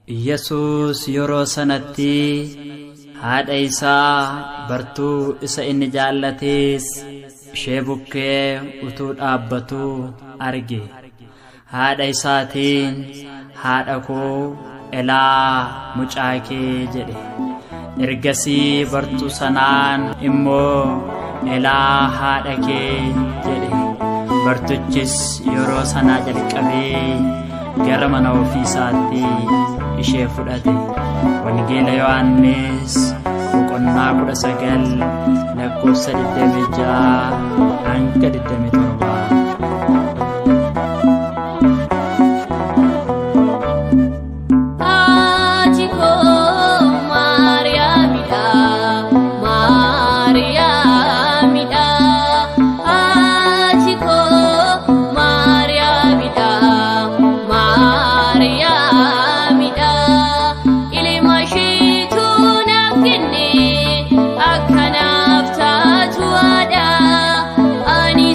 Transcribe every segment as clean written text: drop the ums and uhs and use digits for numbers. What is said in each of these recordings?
Yesuus yeroo sanatti haadha isaa, bartuu isa inni jaallates ishee bukkee utuu dhaabbatuu arge. Haadha isaatiin, "Haadha koo, ilaa mucaa kee," jedhe. Ergasii bartuu sanaan immoo, "Ilaa haadha kee," jedhe. Bartichis yeroo sanaa jalqabee gara mana ofii isaatti ishee fudhate. Wangeela Yohannis boqonnaa 19 lakkoofsa 26 hanga 27. Haati koo Maariyaamidha, Maariyaamidha. Haati koo Maariyaamidha, Maariyaamidha. Ilma isheetu naaf kenne, akkanaaf taatu haadha. Ani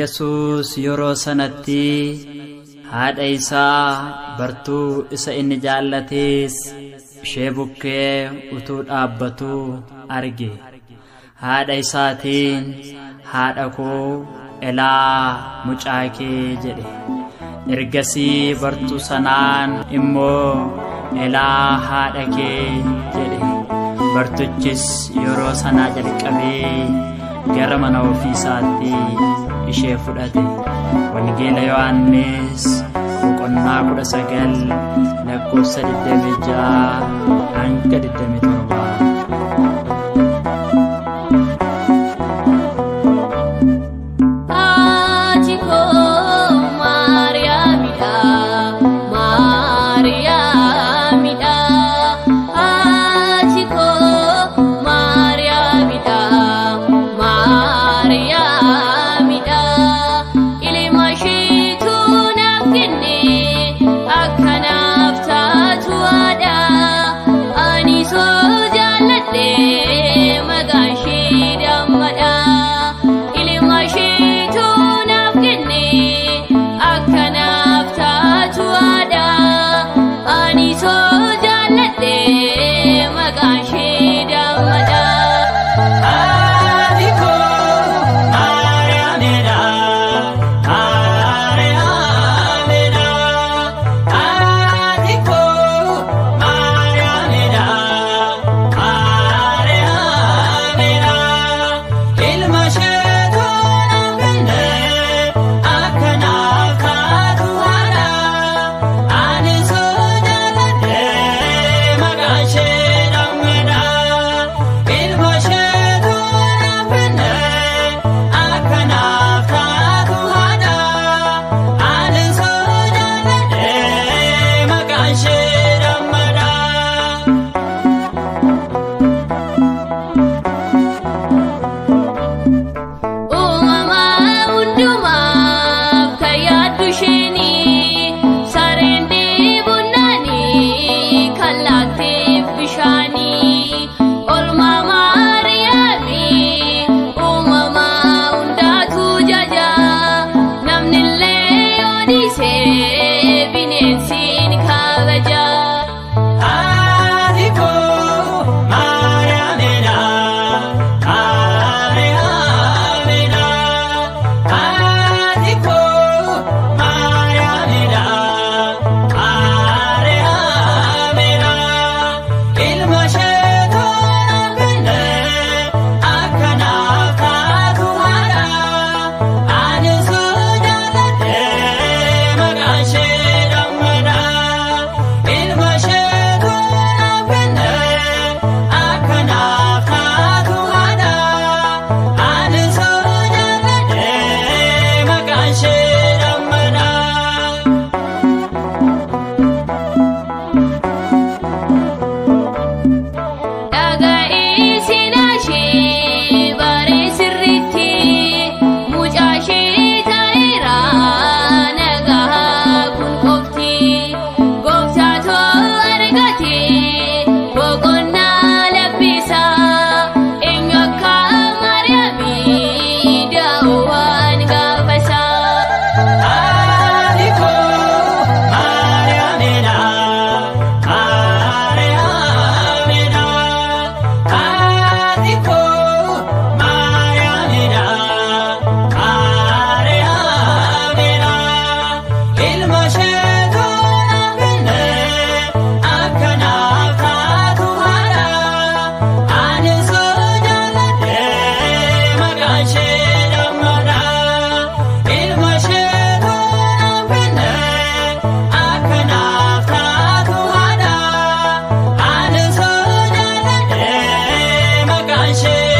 Yesuus yeroo sanatti haadha isaa bartuu isa inni jaallates ishee bukkee utuu dhaabbatu arge. Haadha isaatiin, "Haadha koo, elaa mucaa kee," jedhe. Ergasii bartuu sanaan immoo, "Elaa haadha kee," jedhe. Bartuchis yeroo sanaa jalqabee gara mana ofii isaatti ishee fudhate. Wangeela Yohannis boqonnaa 19 lakkoofsa 26 hanga 27. Haati koo Maariyaamidha, Maariyaamidha. Haati koo Maariyaamidha, Maariyaamidha. Ilma isheetu naaf kenne akkanaaf taatu haadha. Ani soo jaalladhe maqaan ishee dammadha. Ilma isheetu naaf kenne akkanaaf taatu haadha. Ani soo jaalladhe maqaan ishee dammadha. Haati koo Maariyaamidha, Maariyaamidha. Haati koo Maariyaamidha, Maariyaamidha. Ilma isheetu naaf kenne akkanaaf taatu haadha. Ani soo jaalladhe maqaan ishee dammadha. Ilma isheetu naaf kenne akkanaaf taatu haadha. Ani soo jaalladhe maqaan ishee dammadha. Uumama hundumaaf kan yaaddu isheeni, sareen dheebonnaani kan laatteef bishaani. Olmaa Maariyaami uumama hundaatu jaja, namnillee yoo dhiise bineensiin kabaja. Haati koo Maariyaamidha, Maariyaamidha. Haati koo Maariyaamidha, Maariyaamidha. Ilma isheetu naaf kenne akkanaaf taatu haadha. Ani soo jaalladhe maqaan ishee dammadha. Ilma isheetu naaf kenne akkanaaf taatu haadha. Ani soo jaalladhe maqaan ishee dammadha. Dhaga'ii seenaa ishee baree sirriitti mucaa ishee ta'eera nagaa kun qofti. Gooftaatu argate boqonnaa laphisa, eenyu akka Maariyaamii daawwan gaafasa. Haati koo Maariyaamidha, Maariyaamidha. Haati koo Maariyaamidha, Maariyaamidha. Ilma isheetu naaf kenne akkanaaf taatu haadha. Ani soo jaalladhe maqaan ishee dammadha. Ilma isheetu naaf kenne akkanaaf taatu haadha. Ani soo jaalladhe maqaan ishee.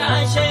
Maqaan ishee.